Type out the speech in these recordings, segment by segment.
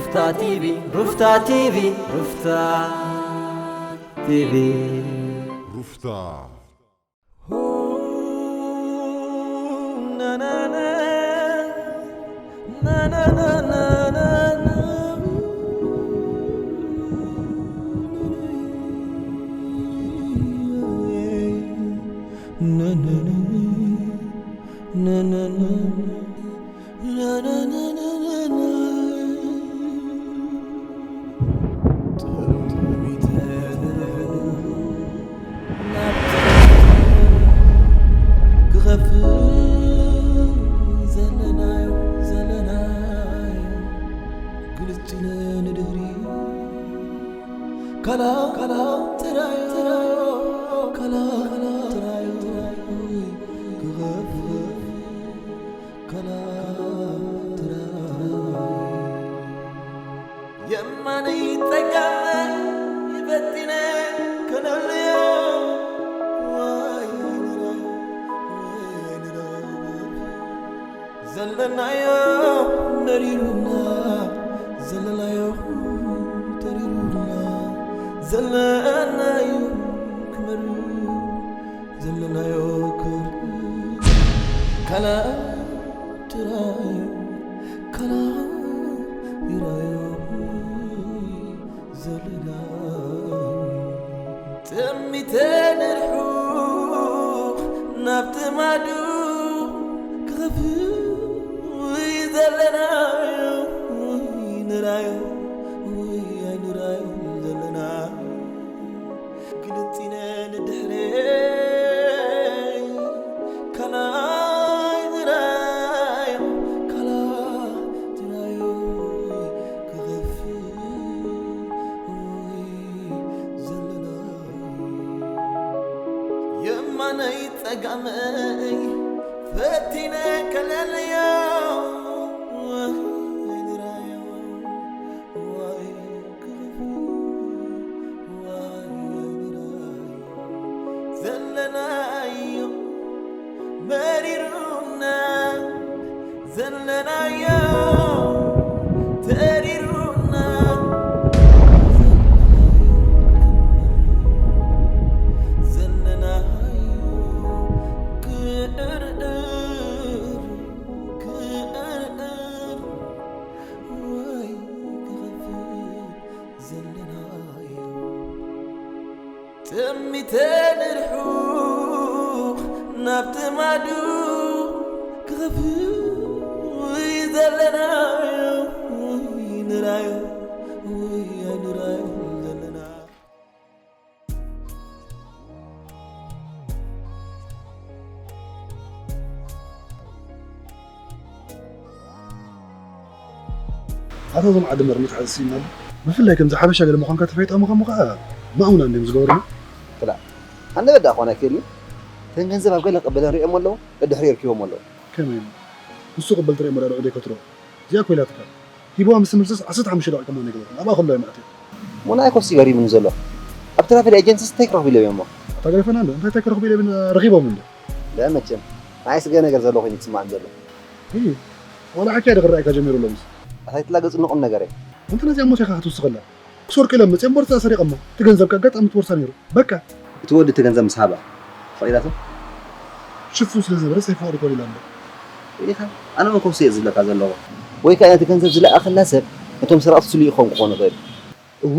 ሩፍታ ቲቪ፣ ሩፍታ ቲቪ፣ ሩፍታ ቲቪ። ሩፍታ። የማነይ ጸጋመይ በቲነ ከነልዮ። ዘለናዮ መሪሩና፣ ዘለናዮ ተሪሩና፣ ዘለናዮ ክመርር፣ ዘለናዮ ክብር ካላ ትራዮ፣ ካላ ይራዮ። ዘለና ጥሚተ ንርሑ ናብቲ ማዱ ክኸፍእ ወይ ዘለናዮ ወይ ንራዮ ወይ ኣይንራዮ ዘለና ግልጺነ ንድሕረይ ካላይ ንራዮ ካላ ትራዮ ክኸፍእ ወይ ዘለና የማነይ ጸጋመይ ፈቲነ ከለልዮ ወይ ንራዮ ወይ ክኸፍእ ወይ ንራዮ ዘለናዮ መሪሩና ዘለናዮ ተሪሩና ዘለናዮ ክእርር ክእርር ወይ ክኸፍእ ዘለናዮ ጥሚተ ንርሑ ናብቲ ማዱ ክኸፍእ ዘለናዮ ንራዮ ወይ ኣይንራዮ ዘለና ኣታ እዞም ዓዲ መርምት ዓዚ ሲናሉ ብፍላይ ከምዚ ሓበሻ ገለ ምዃንካ ተፈይጦም እሞ ከዓ ማእሙና እንዲም ዝገብሩና ክላ ኣነ በዳ ኮነ ከሊ ተን ገንዘብ ኣብ ገለ ቀበለ ሪኦም ኣለዉ ደድሕሪ ርኪቦም ኣለዉ ከመይ ንሱ ቅበል ትሪኦም ኣለዉ ደይ ከትሮ እዚኣ ኮይላትካ ሂብዋ ምስ ትምልስስ ዓሰርተ ሓሙሽተ ደቂቕ ከማን ይግበር ኣብኣ ከሎ ኣይመእትዮ ሙና ኣይኮስ ይገሪምኒ ዘሎ ኣብ ትራፊል ኤጀንሲስ እንታይ ክረኽቡ ኢለዮም እሞ ኣታ ገሪፈና እንዶ እንታይ እንታይ ክረኽቡ ኢለዮም ረኺቦም እንዶ لا መቸም ናይ ስገ ነገር ዘሎ ኮይኑ ይስማዕን ዘሎ እዩ ዋላ ሓኪያ ድኽራእካ ጀሚሩ ኣሎ ምስ ኣታ ይትላገጽ ንቑም ነገር እዩ እንተ ነዚኣ ሞት ኢኻ ክትውስኸላ ክሰርቁ ኢሎም መፅኦም ቦርሳ ሰሪቐሞ እቲ ገንዘብ ከ ኣጋጣሚ እቲ ቦርሳ ነይሩ በቃ እቲ ወዲ እቲ ገንዘብ ምስ ሃባ ፈቒዳቶ ሽፉን ስለ ዝነበረ ሰይፍዋር ይኮን ኢላ እምበር ርኢኻ ኣነ እውን ከውሲ እየ ዝብለካ ዘለኹ ወይ ከዓ ነቲ ገንዘብ ዝለኣኸላ ሰብ ነቶም ሰረቕቲ ስሉእ ክኸውን ክኾኑ ይኽእል እው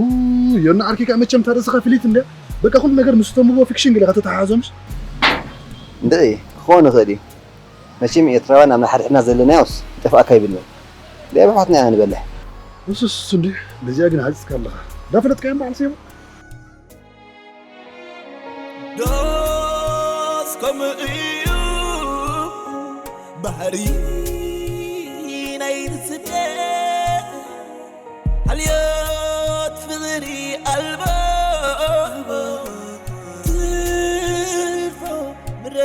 ዮና ዓርኪ ከዓ መቸም እታ ርእስኻ ፍልይቲ እንድያ በቃ ኩሉ ነገር ምስ ተምቦ ፊክሽን ገለ ከተተሓሓዞምሽ እንድዒ ክኸውን ይኽእል እዩ መቸም ኤርትራውያን ኣብ ንሓድሕድና ዘለናዮስ ይጠፍኣካ ይብልና ደይ ብሕዋትና ኢና ንበልሕ እሱስ እንዲ ነዚኣ ግን ሃፂፅካ ኣለኻ እንዳፈለጥካዮም በዓል ሴማ ዶስ ከምኡ እዩ ባህሪ ናይ ስደት ሓልዮት ፍቕሪ ኣልቦ ትርፎ ምረ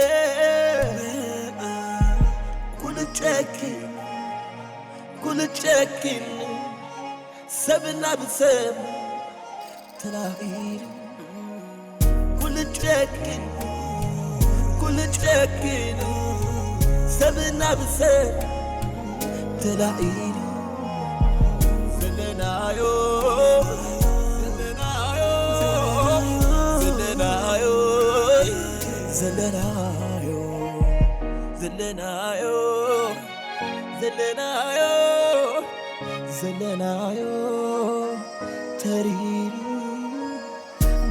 ኩሉ ጨኪን ኩሉ ጨኪን ሰብ ናብ ሰብ ተላኢሉ ኩሉ ጨኪን ኩሉ ጨኪን ሰብ ናብ ሰብ ተላኢሉ ዘለና ዘለናዮ ዘለናዮ ዘለናዮ ተሪሩ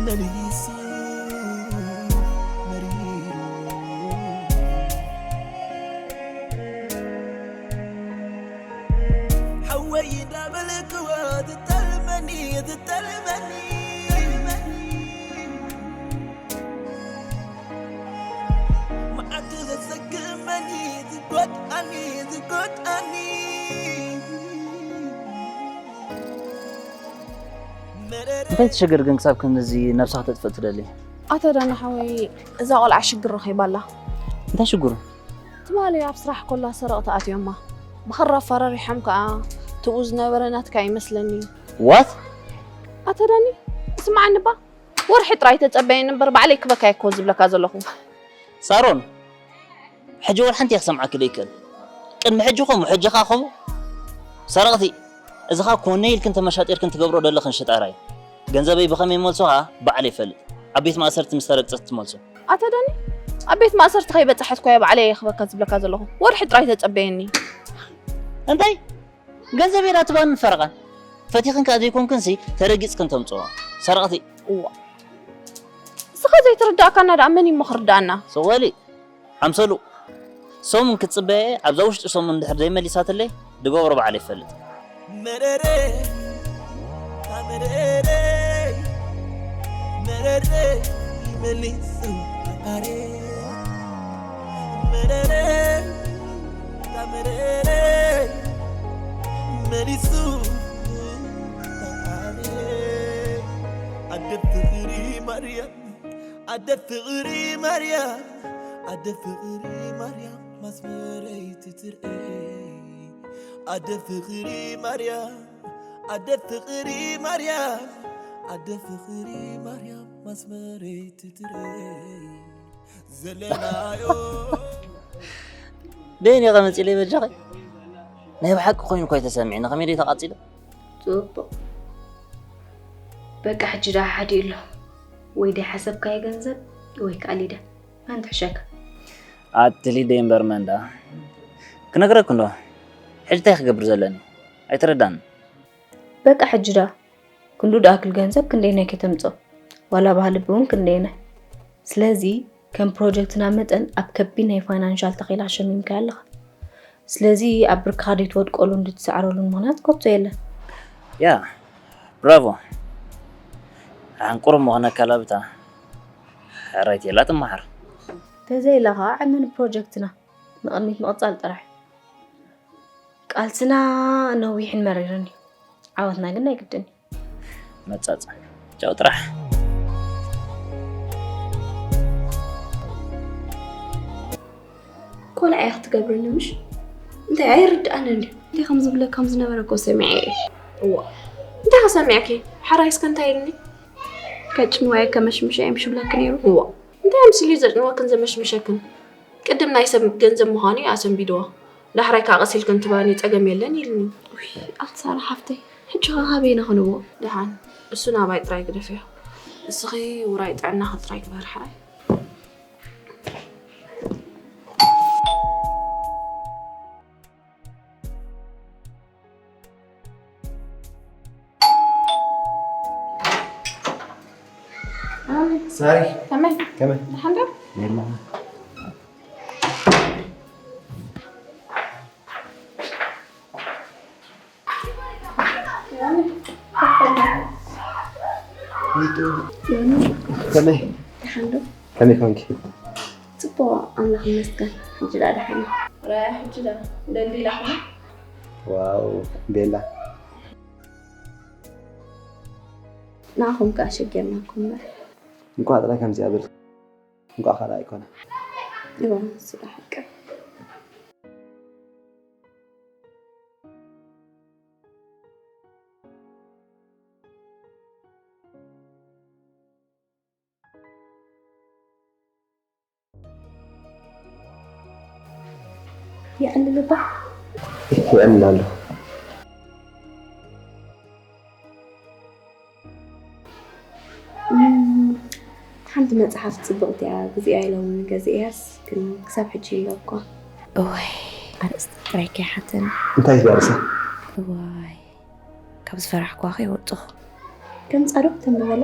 መሊሱ መሪሩ ሓወይ እንዳበልክዎ ትጠልመኒ ትጠልመኒ መዓቱ ዘሰክመኒ ዝጎድኣኒ ዝጎድኣኒ እንታይ ትሽግር ግን ክሳብ ክንድዚ ነብሳ ክተጥፍእ ትደሊ? ኣታ ዳኒ ሓወይ እዛ ቆልዓ ሽግር ረኺባ ኣላ። እንታይ ሽግሩ? ትማሊ ኣብ ስራሕ ኮላ ሰረቕቲ ኣትዮማ ብኽሪ ኣፋራሪሖም ከኣ ትብኡ ዝነበረ ናትካ ይመስለኒ። What? ኣታ ዳኒ ስምዓኒ እባ ወርሒ ጥራይ ተጸበየኒ እምበር ባዕለይ ክበካ እየ እኮ ዝብለካ ዘለኹ። ሳሮን ሕጂ ወላ ሓንቲ እየ ክሰምዓኪ ዘይክእል። ቅድሚ ሕጂ ከምኡ ሕጂ ኸኣ ከምኡ። ሰረቕቲ እዚ ኸኣ ኮነ ኢልክን ተመሻጢርክን ትገብርኦ ዘለኽን ሽጣራ እዩ። ገንዘበይ ብኸመይ ይመልሶ ኸኣ ባዕለይ ይፈልጥ። ኣብ ቤት ማእሰርቲ ምስ ተረግጸት ትመልሶ። ኣታ ዳኒ ኣብ ቤት ማእሰርቲ ከይበጻሐት እኮ እየ ባዕለይ እየ ክበካ ዝብለካ ዘለኹ። ወርሒ ጥራይ ተጸበየኒ። እንታይ? ገንዘብ እየ ዳ ትባን ፈረቓን። ፈቲኽን ከኣ ዘይኮንክንሲ ተረጊጽክን ተምጽኦ። ሰረቕቲ። እዋ እስኻ ዘይትርዳእካና ደኣ መን እሞ ክርዳእና? ሰወሊ ሓምሰሉ ሰሙን ክትጽበየ ኣብዛ ውሽጢ ሰሙን እንድሕር ዘይመሊሳትለይ ድገብሮ ባዕለ ይፈልጥ። መረረ መረረ መረረ መሊሱ ኣሬ መረረ መረረ መሊሱ ኣደ ፍቕሪ ማርያም ኣደ ፍቕሪ ማርያም ኣደ ፍቕሪ ማርያም ማስመረይቲ ትርኤ ኣደ ፍቕሪ ማርያም ኣደ ፍቕሪ ማርያም ኣደ ፍቕሪ ማርያም ማስመረይቲ ትርኤ ዘለናዮ ደይን ኢኻ መፂለይ በጃኺ ናይ ብሓቂ ኮይኑ እኳ ተሰሚዕኒ ከመይ ደይ ተቓፂለ ፅቡቕ በቃ ሕጂ ደኣ ሓዲኡ ኣሎ ወይ ደይ ሓሰብካዮ ገንዘብ ወይ ከዓ ሊዳ መን ትሕሸካ ኣቲ ሊደይ እምበር መን ደኣ ክነግረክ እንዶ ሕጂ እንታይ ክገብር ዘለኒ ኣይተረዳን በቃ ሕጂ ደኣ ክንዱ ደኣክል ገንዘብ ክንደይናይ ከተምፅኦ ዋላ ባህልቢ እውን ክንደይናይ ስለዚ ከም ፕሮጀክትና መጠን ኣብ ከቢድ ናይ ፋይናንሻል ተኺላ ሸሚምካዮ ኣለኻ ስለዚ ኣብ ብርክኻ ደይትወድቀሉን ድትስዕረሉን ምኽንያት ከቶ የለን ያ ብራቮ ሓንቁር እሞ ክነካላብታ ሕራይት የላ ትመሓር ተዘይለ ኸዓ ዕመን ፕሮጀክትና ንቕድሚት ምቕፃል ጥራሕ ቃልስና ነዊሕን መሪርን እዩ ዓወትና ግን ናይ ግድን እዩ መጻጸ ቻው ጥራሕ ኮላ እያ ክትገብረኒ ምሽ እንታይ ኣይርድኣንን ድዩ እንታይ ከም ዝብለ ከም ዝነበረ እኮ ሰሚዐ እየ እዋ እንታይ ከሰሚዐኪ ሓራይ እስከ እንታይ ኢልኒ ከጭንዋየ ከመሽምሸ እዮም ሽብለኪ ነይሩ እዋ እንታይ ኣምስልዩ ዘጭንወክን ዘመሽምሸክን ቅድም ናይ ሰብ ገንዘብ ምዃኑ እዩ ኣሰንቢድዎ ዳሕራይ ከዓ ቀስ ኢልክን ትባኒ ፀገም የለን ኢልኒ። ውይ ኣቲ ሳራ ሓፍተይ ሕጂ ከ ካበይ ኢና ክንቦ? ደሓን እሱ ናባይ ጥራይ ግደፍዮ። እስኺ ውራይ ጥዕናኺ ጥራይ ግበሪ ሓራይ። ሳሪ ከመይ ከመይ ደሓን ዶ? ሜላ ከመይ ደሓን ዶ? ከመይ ኮንኪ? ጽቡቕ ኣምላኽ ይመስገን። ሕጂ ደኣ ደሓን እየ። ራያ ሕጂ ደኣ ደልዲላ ኾነ? ዋው ቤላ ንዓኹም ከኣ ሸጊርናኩም እምበር። እንቋዕ ጥራይ ከምዚኣ በልኪ። እንቋዕ ካልእ ኣይኮነ። እዋ ንሱ ደኣ ሓቂ። የዕልል እባ። የዕልል ኣሎ። ሓንቲ መጽሓፍ ጽብቕቲ እያ፣ ግዜኣ ኢሎም ገዚኤያስ ግን ክሳብ ሕጂ ይንበብኳ። እዋይ፣ ኣርእስቲ ጥራይ ከይሓተኒ። እንታይ ትበርሰ? እዋይ፣ ካብ ዝፈራሕኳ ከይወጥኹ። ከም ጻድቕ ተንብበለ።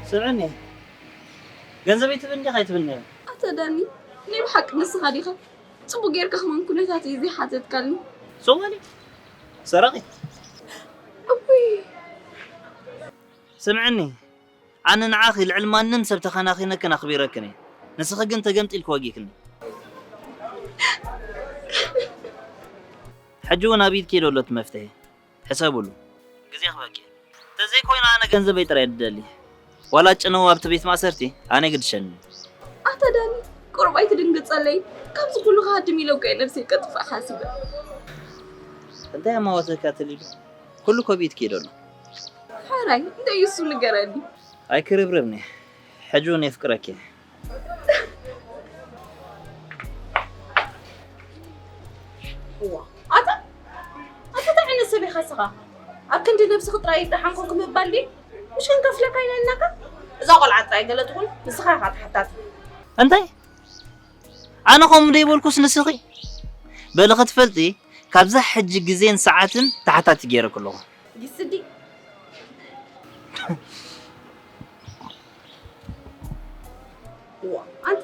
ስምዕኒ፣ ገንዘበይ ትብል እንዲኻ ኣይትብልኒ? ኣታ ዳኒ፣ ናይ ብሓቂ ንስኻ ዲኻ? ጽቡቕ ጌርካ ከማን ኩነታተይ ዘይሓተትካኒ። ሶማሊ ሰራቒት። እውይ፣ ስምዕኒ፣ ኣነ ንዓኺ ልዕሊ ማንም ሰብ ተኸናኺነክን ኣኽቢረክን እየ። ንስኺ ግን ተገምጢልኪ ወጊእክኒ። ሕጂ እውን ኣብ ኢድኪ እዩ ዘሎ እቲ መፍትሒ። ሕሰብሉ። ግዜ ክበኪ። እንተዘይኮይኑ ኣነ ገንዘበይ ጥራይ እየ ዝደሊ። ዋላ ጭነው ኣብቲ ቤት ማእሰርቲ ኣነ ግድሸኒ። ኣታ ዳኒ፣ ቁሩብ ኣይትድንግጸለይ። ካብዚ ኩሉ ክሃድም ኢለ እኮ እየ ነብሰይ ከጥፍእ ሓሲበ። እንታይ ኣማወተካ ተሊሉ? ኩሉ ኮቢት ኪዶ ኣሎ። ሓራይ እንታይ እዩ እሱ ንገረኒ። ኣይክርብርብኒ። ሕጂ እውን የፍቅረኪ። እዋ ኣታ ኣታ እንታይ ዓይነት ሰብ ኢኻ ስኻ? ኣብ ክንዲ ነብስኺ ጥራይ ደሓን ኮንኩ ምባል ድዩ? ምሽ ክንከፍለካ ኢና ኢልናካ? እዛ ቆልዓ ጥራይ ገለ ትኹን ንስኻ ኢኻ ተሓታቲ። እንታይ? ኣነ ከምኡ ደይበልኩስ ንስኺ? በሊ ክትፈልጢ ካብዛ ሕጂ ግዜን ሰዓትን ተሓታቲ ገይረኪ ኣለኹ። ይስዲ እዋ ኣንቲ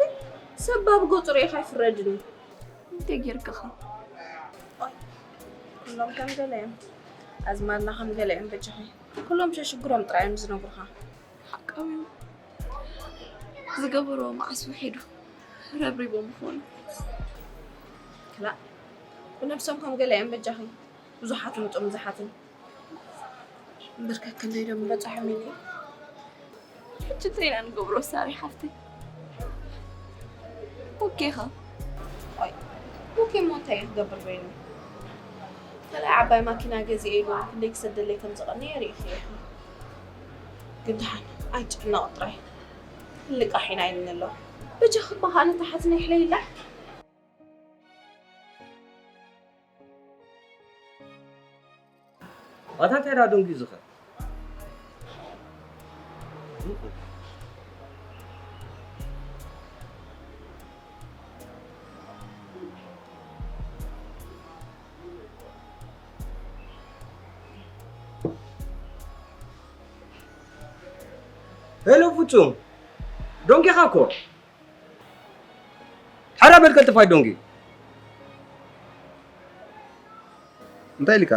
ሰብ ባብ ገጹ ርኢኻ ይፍረድን እዩ። እንታይ ጌርክኻ? ኩሎም ከም ገለ እዮም። ኣዝማድና ከም ገለ እዮም በጃኺ። ኩሎም ሸሽግሮም ጥራይ እዮም ዝነግሩኻ። ሓቃዊ ዝገበርዎ መዓስ ውሒዱ ረብሪቦም ይኾኑ። ክላእ ብነብሶም ከም ገለ እዮም በጃኺ። ብዙሓትን ጥሙዛሓትን ብርከት ክንደይ ዶ ምበጻሖም ኢለ። ሕጂ እንታይ ኢና ንገብሮ ሳሪ ሓፍተይ? ኦኬ ኸ? ኣይ ኦኬ እሞ እንታይ እየ ክገብር በይኑ? ካልኣይ ዓባይ ማኪና ገዚኤ ኢሉ ክንደይ ክሰደለይ ከም ዝቐነየ ርኢኺ ኢኺ። ግን ደሓን ኣይትጨነቒ ጥራይ። ልቃሕ ኢና ኢልኒ ኣሎ። በጃኺ እባ ከኣ ነታ ሓትነይ ሕለይላ። ኣታ እንታይ ደኣ ደንጉዩ ዝኸ ሄሎ ፍጹም፣ ዶንጊኻ እኮ። ሓራ በል ቀልጥፋይ ዶንጊ። እንታይ ኢልካ?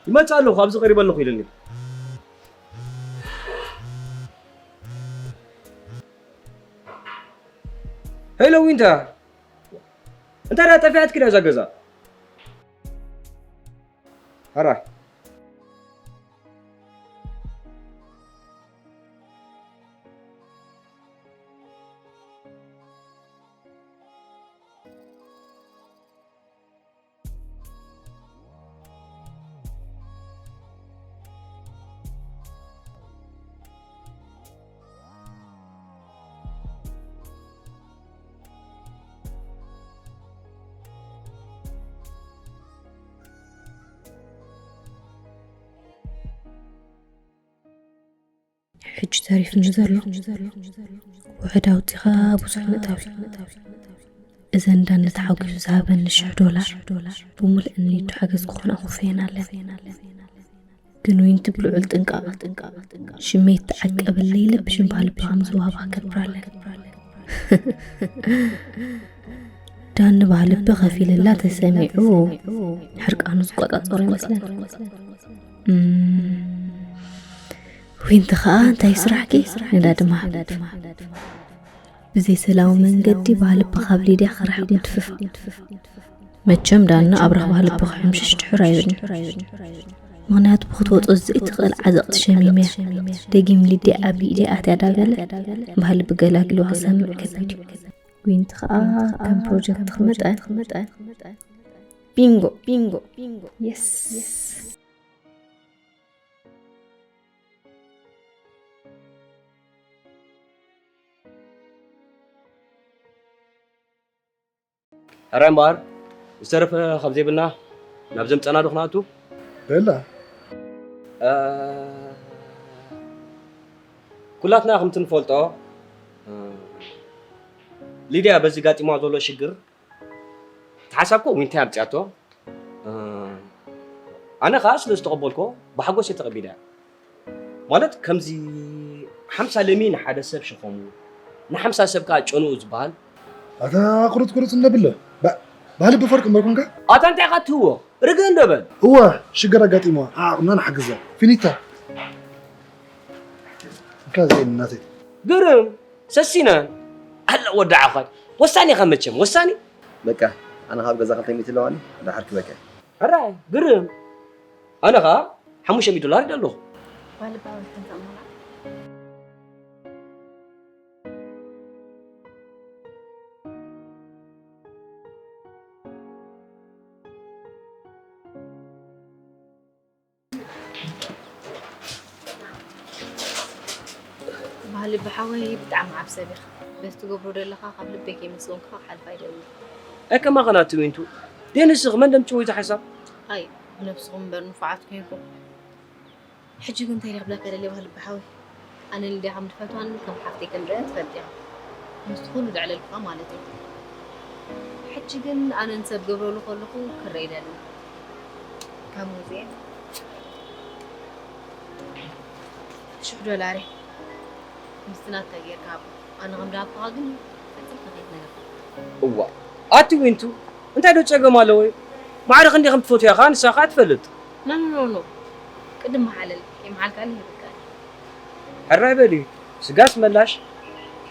ይመጽእ ኣለኹ፣ ኣብዚ ቀሪበ ኣለኹ ኢለኒ። ሄሎ ዊንታ፣ እንታይ ደኣ ጠፊኣትኪ ደኣ እዛ ገዛ? ሕራይ። ሕጂ ተሪፍኒ ዘሎ ውሕድ ኣውጺኻ ብዙሕ ምእታው እዩ። እዘ ንዳኒ ተሓጒሱ ዝሃበኒ ሽሕ ዶላር ብምሉእን ኒዱ ሓገዝ ክኾና ኮፍየን ኣለኒ። ግን ዊንቲ ብልዑል ጥንቃቐ ሽመይ ተዓቀበለይ ኢለ ብሽም ባህሊ ብኻም ዝዋባ ከብራለን። ዳኒ ባህሊ ብኸፊልላ ተሰሚዑ ሕርቃኑ ዝቆጻጸሮ ይመስለኒ። እም፣ ዊንቲ ኸኣ እንታይ ስራሕኪ? ንዳዲ ምሃብ። ብዘይ ሰላማዊ መንገዲ ባህሊ ብኻብ ሊድያ ክርሕቕ ምድፍፋ። መቸም ዳኒ ኣብራኽ ባህሊ ብኽሕምሽሽ ድሑር ኣይብልን። ምኽንያቱ ብኽትወጾ ዘይትኽእል ዓዘቕቲ ሸሚመያ። ደጊም ሊድያ ኣብ ኢደይ ኣትያ ዳበለ ባህሊ ብገላግልዋ ክሰምዕ ከቢድ እዩ። ዊንቲ ኸኣ ከም ፕሮጀክት ክመጣ ቢንጎ ቢንጎ ቢንጎ የስ። ሕራይ እምበኣር ዝተረፈ ካብ ዘይብልና ናብ ዘምጸና ዶ ክነኣቱ? በላ። እ፣ ኩላትና ከምቲ ንፈልጦ፣ እ፣ ሊድያ በዚ ጋጢማ ዘሎ ሽግር እቲ ሓሳብ እኮ ዊንታ ኣምጺኣቶ። እ፣ ኣነ ኸኣ ስለ ዝተቐበልኮ ብሓጎስ እየ ተቐቢለያ። ማለት ከምዚ ሓምሳ ለሚ ንሓደ ሰብ ሸኸሙ፣ ንሓምሳ ሰብ ከኣ ጨንኡ ዝበሃል። ኣታ ቁርጽ ቁርጽ እንደብለ። ባ-፣ ባህሊ ብፈርቂ እምበር ኮንካ? ኣታ እንታይ ኢኻ ትህዎ? ርግእ እንዶ በል። እወ፣ ሽግር ኣጋጢምዋ። ዓቕምና ንሓግዛ። ፊኒታ። እንካ ዘይን እናተይ። ግርም፣ ሰሲነን። ኣላ ወዲ ዓዃይ። ወሳኒ ኢኻ መቸም፣ ወሳኒ። በቃ፣ ኣነ ካብ ገዛ ክልተ ሚእቲ ኣለዋኒ፣ ደሓር ክበካ። ሕራይ፣ ግርም። ኣነ ኸኣ ሓሙሽተ ሚእቲ ዶላር ኢለ ኣለኹ። ጓል እባ ወልከን ተኣምራ። ባህሊ ብሓወይ ብጣዕሚ ዓብ ሰብ ኢኻ። በቲ ትገብሮ ዘለኻ ካብ ልበይ ከይመስገንኩኻ ክሓልፍ ኣይደልን። ኣይ ከማኻ ናቲ ዊንቱ። ደይ ንስኺ መን ደምጽኡ እዚ ሓሳብ? ኣይ ብነብስኹም እምበር ንፉዓት ኮይንኩም። ሕጂ ግን እንታይ ኢለ ክብለካ ደልየ ባህሊ ብሓወይ? ኣነ ሊድያ ከም ዝፈትዋን ከም ሓፍተይ ከም ዝርእያን ትፈልጥ ኢኻ። ምስቲ ኩሉ ዘዕለልኩኻ ማለት እዩ። ሕጂ ግን ኣነ ንሰብ ገብረሉ ከለኹ ክረአ ይደሊ። ካብ ሙዚየም ሽሕ ዶላር እየ ምስቲ ናትካ ጌርካ ሃቦ። ኣነ ከም ዝሃብኩኻ ግን ፈጺምካ ከይትነግራ። እዋእ ኣቲ ዊንቱ፣ እንታይ ዶ ጸገም ኣለዎ? ማዕረ ክንደይ ከም ትፈትያ ከኣ ንሳ ከኣ ትፈልጥ። ኖ፣ ኖ፣ ኖ፣ ኖ። ቅድም መሓለል፣ ከይመሓልካኒ ይህበካ። ሕራይ በሊ፣ ስጋስ መላሽ።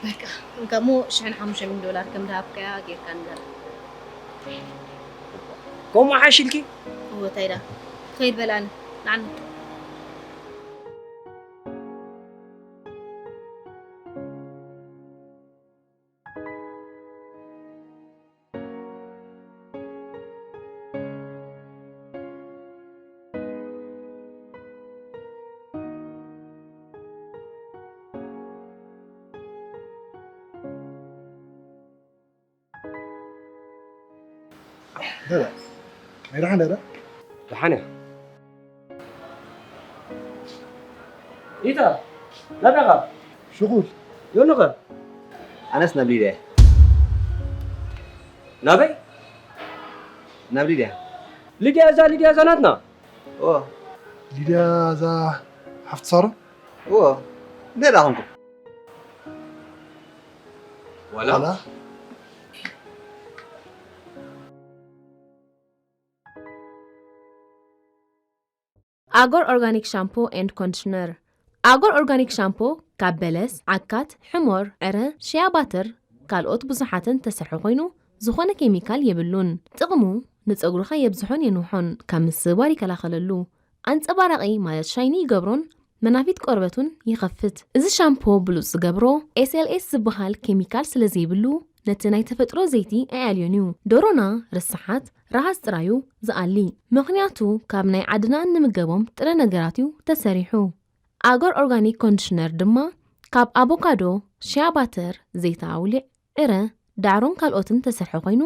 በቃ፣ እንካ እሞ ሽሕን ሓሙሽተ ሚእትን ዶላር ከም ዝሃብካያ ጌርካ ንገራ። ከምኡ ሓይሽ ኢልኪ? እወ፣ እንታይ ደኣ? ትኸይድ በል ኣነ፣ ንዓኒ። ደዳ፣ ናይ ደሓን ደዳ? ደሓን እያ። ኢታ፣ ናበይ ኢኻ? ሽኹል። ዮኖኸ? ኣነስ ናብ ሊድያ እየ። ናበይ? ናብ ሊድያ። ሊድያ እዛ፣ ሊድያ እዛ ናትና? እዎ። ሊድያ እዛ ሓፍቲ ሳሮን? እዎ። እንታይ ደኣ ኾንኩም? ዋላ? ዋላ? ኣጎር ኦርጋኒክ ሻምፖ ኤንድ ኮንዲሽነር። ኣጎር ኦርጋኒክ ሻምፖ ካብ በለስ፣ ዓካት፣ ሕሞር፣ ዕረ፣ ሽያ ባትር ካልኦት ብዙሓትን ተሰርሐ ኮይኑ ዝኾነ ኬሚካል የብሉን። ጥቕሙ ንፀጉርኻ የብዝሖን የንውሖን ካብ ምስባር ይከላኸለሉ። ኣንፀባራቒ ማለት ሻይኒ ይገብሮን መናፊት ቆርበት እውን ይኸፍት። እዚ ሻምፖ ብሉፅ ዝገብሮ ኤስኤልኤስ ዝበሃል ኬሚካል ስለዘይብሉ ነቲ ናይ ተፈጥሮ ዘይቲ ኣያልዮን እዩ። ዶሮና ርስሓት ረሃፅ ጥራዩ ዝኣሊ። ምኽንያቱ ካብ ናይ ዓድና እንምገቦም ጥረ ነገራት እዩ ተሰሪሑ። ኣጎር ኦርጋኒክ ኮንዲሽነር ድማ ካብ ኣቮካዶ፣ ሽያ ባተር፣ ዘይቲ ኣውሊዕ፣ ዕረ፣ ዳዕሮን ካልኦትን ተሰርሐ ኮይኑ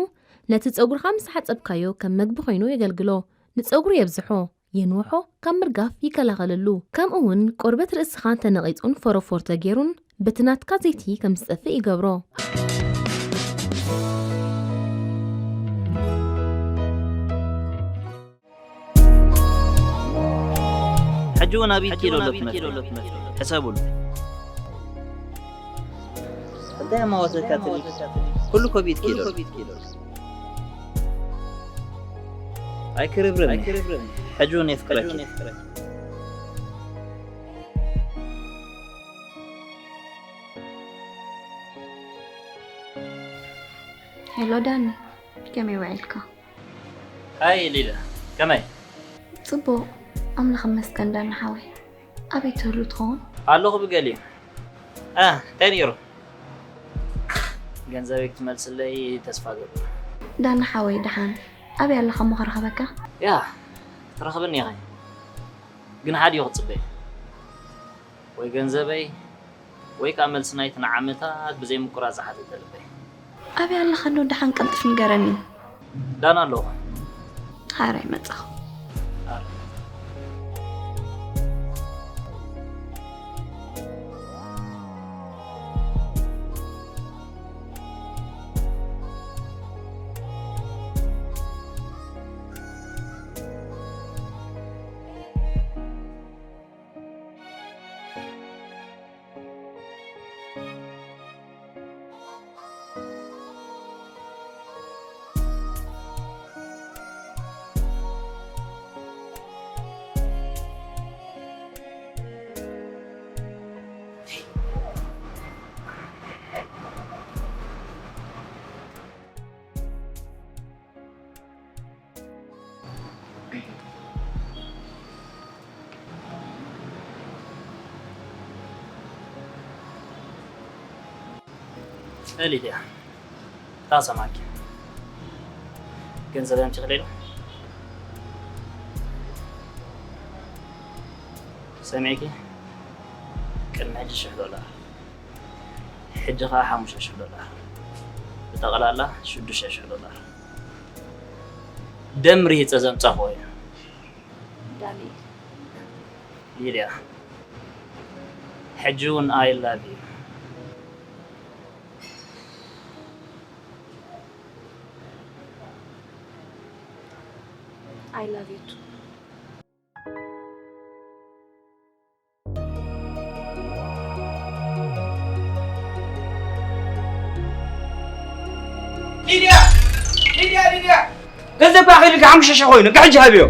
ነቲ ፀጉርኻ ምስ ሓፀብካዮ ከም መግቢ ኮይኑ የገልግሎ። ንፀጉሪ የብዝሖ፣ የንውሖ፣ ካብ ምርጋፍ ይከላኸለሉ። ከምኡ እውን ቆርበት ርእስኻ ተነቒፁን ፎሮፎር ተገይሩን በቲ ናትካ ዘይቲ ከም ዝጠፍእ ይገብሮ። ሕጂ እውን ኣብ ኢድ ኪሎ ኣሎ እቲ መፍትሒ። ሕሰብሉ። እንታይ ኣማወተካ ትብል? ኩሉ እኮ ብኢድ ኪሎ ኣሎ። ኣይክርብርብኒ። ሕጂ እውን የፍቅረኪ። ሄሎ ዳኒ፣ ከመይ ውዒልካ? ሃይ ሊለ፣ ከመይ? ጽቡቕ፣ ኣምላኽ ይመስገን ዳኒ ሓወይ። ኣበይ ትህሉ ትኸውን? ኣለኹ ብገሊኡ። እ፣ እንታይ ነይሩ? ገንዘበይ ክትመልስለይ ተስፋ እገብር። ዳኒ ሓወይ ደሓን፣ ኣበይ ኣለኻ እሞ ክረኽበካ? ያ፣ ክትረኽብኒ ኢኺ። ግን ሓደ እዩ ክጽበይ። ወይ ገንዘበይ ወይ ከኣ መልሲ ናይቲ ንዓመታት ብዘይ ምቁራጽ ዝሓተተ ልበይ። ኣበይ ኣለኻ እንዶ ደሓን ቀልጥፍ ንገረኒ። ዳና ኣለኹ። ሓራይ መጻኹ። ሊድያ፣ እታ ሰማዕኪ ገንዘብ ኣምፂኽለይ ዶ? ሰሚዕኪ? ቅድሚ ሕጂ ሽሕ ዶላር፣ ሕጂ ኸዓ ሓሙሽተ ሽሕ ዶላር፣ ብጠቕላላ ሽዱሽተ ሽሕ ዶላር ደም ርሂፀ ዘምፃኽዎ እዩ። ዳኒ። ሊድያ፣ ሕጂ እውን I love you። I love you too. ሊድያ! ሊድያ! ሊድያ! ገንዘብ ኣኺሉልኪ ሓሙሽተ ሽሕ ኮይኑ፣ እንካ ሕጂ ሃብዮ።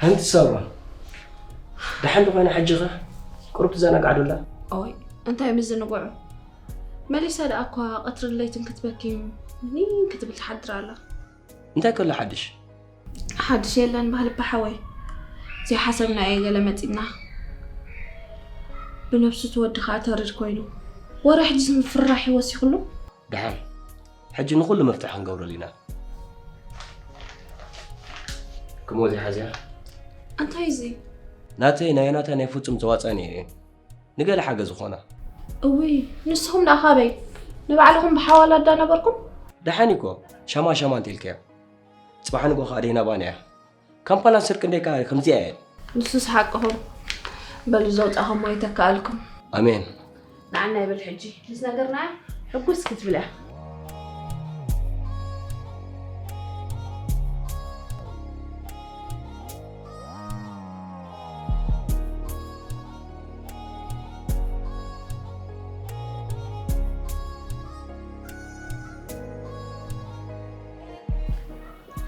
ሓንቲ ሳባ፣ ደሓን ዶ ኾይና ሕጂ ኸ? ቁሩብ ትዘናጋዕ ዶ ኣላ? ኦይ፣ እንታይ ምዝንግዑ? መሊሳ ደኣ እኳ ቀትርን ለይትን ክትበኪ ምኒን ክትብል ትሓድር ኣላ። እንታይ ከሎ ሓድሽ? ሓድሽ የለን ባህሊ ሓወይ። ዘይሓሰብናዮ ገለ መጺና። ብነብሱ እቲ ወዲ ኸኣ ተሪር ኮይኑ። ወረ ሕጂ ምፍርራሕ ይወሲኽሉ። ደሓን፣ ሕጂ ንኹሉ መፍትሒ ክንገብረሉ ኢና። ክሞ ዘይሓዝያ? እንታይ እዚ? ናተይ ናይ ናታ ናይ ፍጹም ዘዋጻኒ እየ። ንገለ ሓገዝ ዝኾና። እውይ፣ ንስኹም ደኣ ካበይ? ንባዕልኹም ብሓዋላ ኣዳነበርኩም? ደሓን እኮ፣ ሻማ ሻማ እንተልካዮ። ጽባሕ ንግሆ ከኣ ደይናባን እያ። ካምፓላን ስርቂ እንደይ ከኣ ከምዚኣ እየን። ንሱስ ሓቅኹም። በሉ ዘውጻኹሞ ይተክኣልኩም። ኣሜን። ንዓና ይበል ሕጂ። ምስ ነገርና ሕጉስ ክትብል እያ።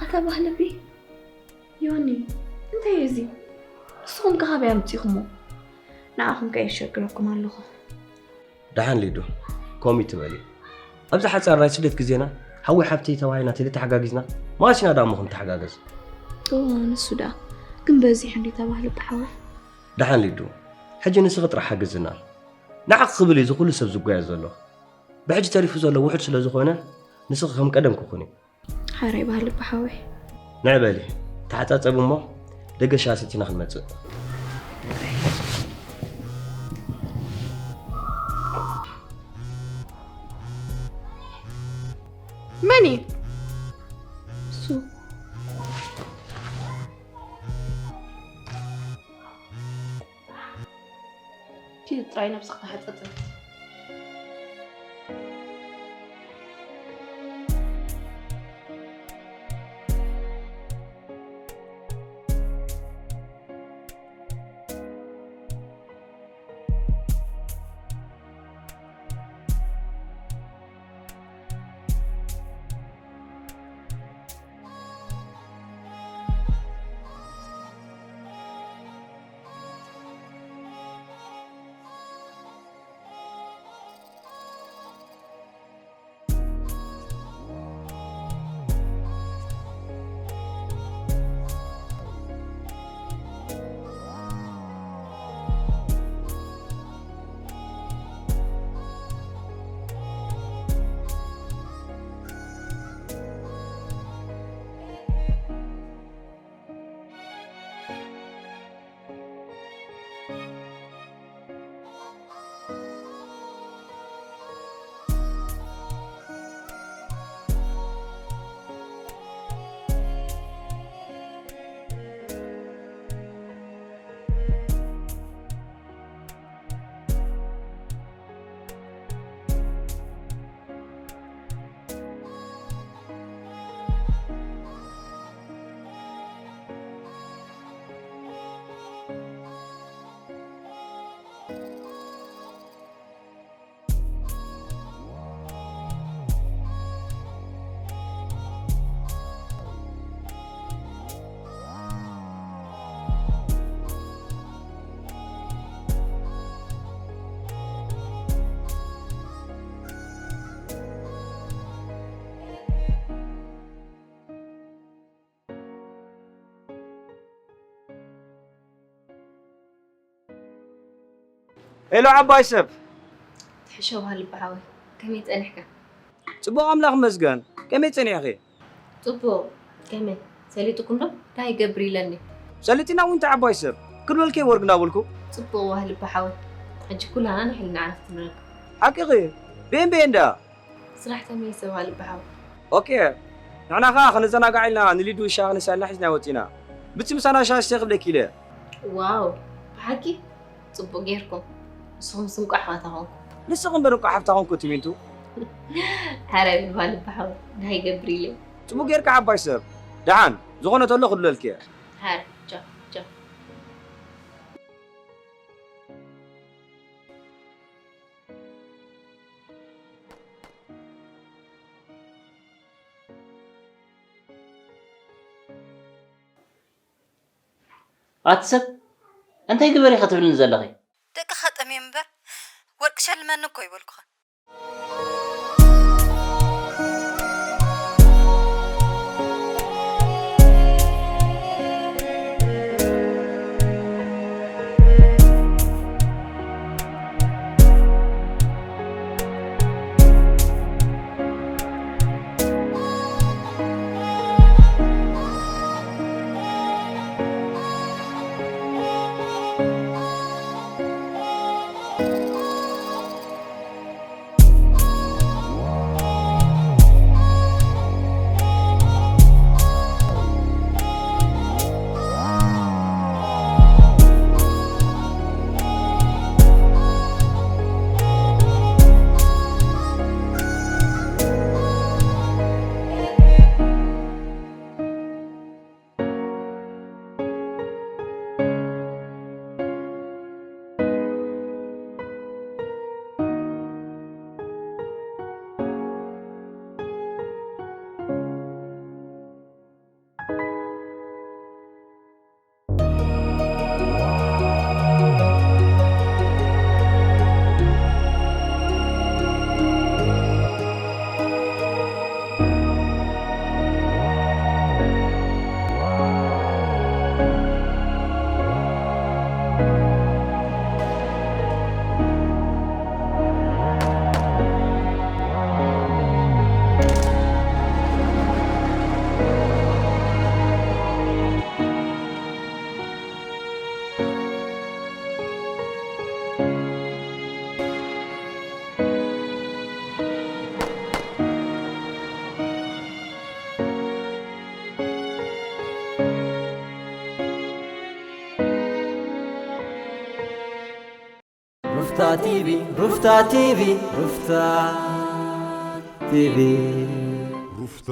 ኣታ ባህልቢ፣ ዮኒ፣ እንታይ እዩ እዚ? ንስኹም ከ ካበይ ኣምጺእኹሞ? ንዓኹም ከ የሸግረኩም ኣለኹ። ደሓን ሊዱ፣ ከምኡ ትበሊ። ኣብዚ ሓጻር ናይ ስደት ግዜና፣ ሓዊ ሓብቲ ተባሂልና ተዘይተሓጋጊዝና፣ መዓስ ኢና ደኣ እሞ ክንተሓጋገዝ? እወ፣ ንሱ ደኣ። ግን በዚሑ እንዲ ተባህለ ብሓዊ። ደሓን ሊዱ፣ ሕጂ ንስኺ ጥራሕ ሓግዝና። ንዓኺ ክብል እዩ እዚ ኩሉ ሰብ ዝጓየ ዘሎ። ብሕጂ ተሪፉ ዘሎ ውሑድ ስለ ዝኾነ፣ ንስኺ ከም ቀደምኪ ኩኒ። ሓራይ ባህሊ ብሓወይ። ንዕ በሊ፣ ተሓጻጸቢ እሞ ደገ ሻሂ ሰቲና ክንመጽእ። መን እዩ? እሱ። ኪድ ጥራይ ነብስኻ ተሓጸጸ። ሄሎ ዓባይ ሰብ። ትሕሾ ባህል በሓወይ፣ ከመይ ጸኒሕካ? ጽቡቕ ኣምላኽ ይመስገን። ከመይ ጸኒሕኺ? ጽቡቕ። ከመይ? ሰሊጥኩም ዶ? እንታይ ይገብር ኢለኒ። ሰሊጥና እውን እንታይ ዓባይ ሰብ? ክብለልኪ ወርግ እናበልኩ። ጽቡቕ ባህል በሓወይ። ሕጂ ኩላና ንሕልና ዓረፍቲ ንረክብ። ሓቅኺ። ቤን ቤን ዳ? ስራሕ ተመይሰ ባህል በሓወይ። ኦኬ። ንሕና ኸኣ ክንዘናጋዕ ኢልና ንሊዱ ሻሂ ክንሳልና ሒዝና ወጺና። ብቲ ምሳና ሻሂ ስተ ክብለኪ ኢለ። ዋው። ብሓቂ? ጽቡቕ ጌርኩም። ንስኹም ስንቋሕ ሃታ ኾንኩም። ንስኺ እምበር እንቋሕ ሃብታ ኾንኩ ትሚንቱ። ሓራይ ብባል በሓው እንታይ ይገብር ኢለ። ጽቡቕ ጌርካ ዓባይ ሰብ። ደሓን፣ ዝኾነ ተሎ ክብለልኪ እየ። ሓራይ፣ ቻው፣ ቻው። ኣቲ ሰብ፣ እንታይ ግበር ኢኻ ትብልኒ ዘለኺ? ደቅኻ ጠምዮም እምበር፣ ወርቂ ሸልመኒ እኮ ይበልኩኻ። ሩፍታ ቲቪ፣ ሩፍታ ቲቪ፣ ሩፍታ ቲቪ። ሩፍታ